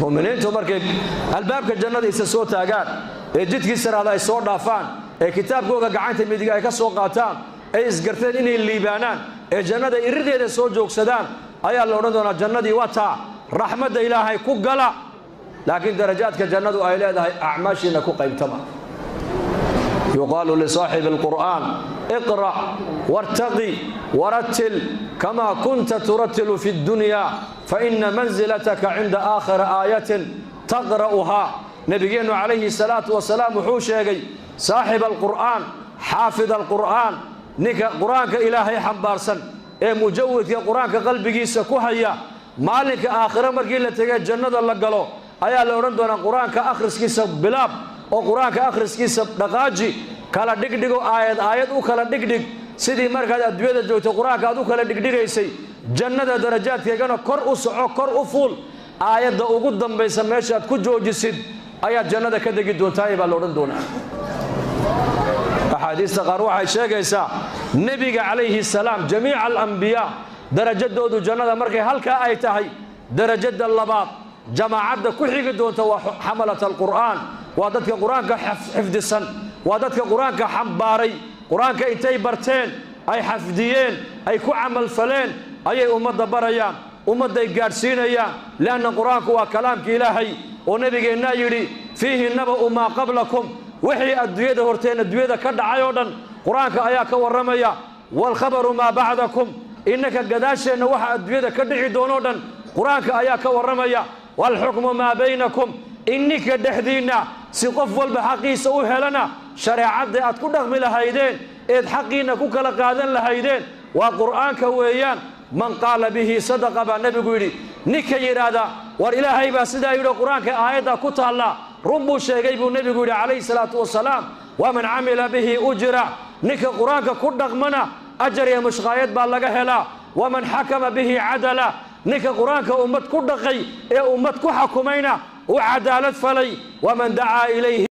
Mu'miniintu markay albaabka jannada isa soo taagaan ee jidkii siraada ay soo dhaafaan ee kitaabkooga gacanta midiga ay ka soo qaataan ay isgarteen inay liibaanaan ee jannada irideeda soo joogsadaan ayaa la odhan doonaa jannadii waa taa raxmadda Ilaahay ku gala. Laakiin darajaadka jannadu ay leedahay acmaashiina ku qaybtama. Yuqaalu lisaaxibi alqur'aan iqra' wartaqi warattil kamaa kunta turattilu fi ddunyaa fa ina manzilataka cinda aakhiri aayatin taqra'uhaa. Nabigeennu calayhi salaatu wasalaam wuxuu sheegay saaxib alqur'aan, xaafid alqur'aan, ninka qur-aanka Ilaahay xambaarsan ee mujawidka qur-aanka qalbigiisa ku haya, maalinka aakhiro markii la tegay jannada la galo ayaa la odhan doonaa qur-aanka akhriskiisa bilaab oo qur-aanka akhriskiisa dhaqaaji, kala dhigdhigo, aayad aayad u kala dhigdhig, sidii markaad adduunyada joogtay qur-aanka aad u kala dhigdhigaysay, jannada darajaadkeegana kor u soco, kor u fuul, aayadda ugu dambaysa meeshaad ku joojisid ayaad jannada ka degi doontaay baa la odhan doonaa. Axaadiista qaar waxay sheegaysaa nebiga calayhi salaam jamiica alambiyaa darajadoodu jannada markay halkaa ay tahay, darajada labaad jamaacadda ku xigi doonta waa xamalat alqur'aan, waa dadka qur-aanka xifdisan, waa dadka qur-aanka xambaaray, qur-aanka intay barteen ay xafdiyeen ay ku camalfaleen ayay ummadda barayaan, ummadday gaadhsiinayaan. Lianna qur-aanku waa kalaamka Ilaahay oo nabigeennaa yidhi fiihi naba'u maa qablakum, wixii adduunyada horteen adduunyada ka dhacay oo dhan qur-aanka ayaa ka warramaya. Waalkhabaru maa bacdakum, innaka gadaasheenna waxa adduunyada ka dhici doonoo dhan qur-aanka ayaa ka warramaya. Waalxukmu maa baynakum, inninka dhexdiinna si qof walba xaqiisa u helana shareecadda aad ku dhaqmi lahaydeen eed xaqiinna ku kala qaadan lahaydeen waa qur'aanka weeyaan. Man qaala bihi sadaqa baa nebigu yidhi, ninka yidhaahda war Ilaahay baa sidaa yidhi oo qur-aanka aayadda ku taallaa, run buu sheegay buu nebigu yidhi calayhi salaatu wasalaam. Waman camila bihi ujira, ninka qur-aanka ku dhaqmana ajar iyo mushqaayad baa laga helaa. Waman xakama bihi cadala, ninka qur-aanka ummad ku dhaqay ee ummad ku xakumayna u cadaalad falay. Waman dacaa ilayhi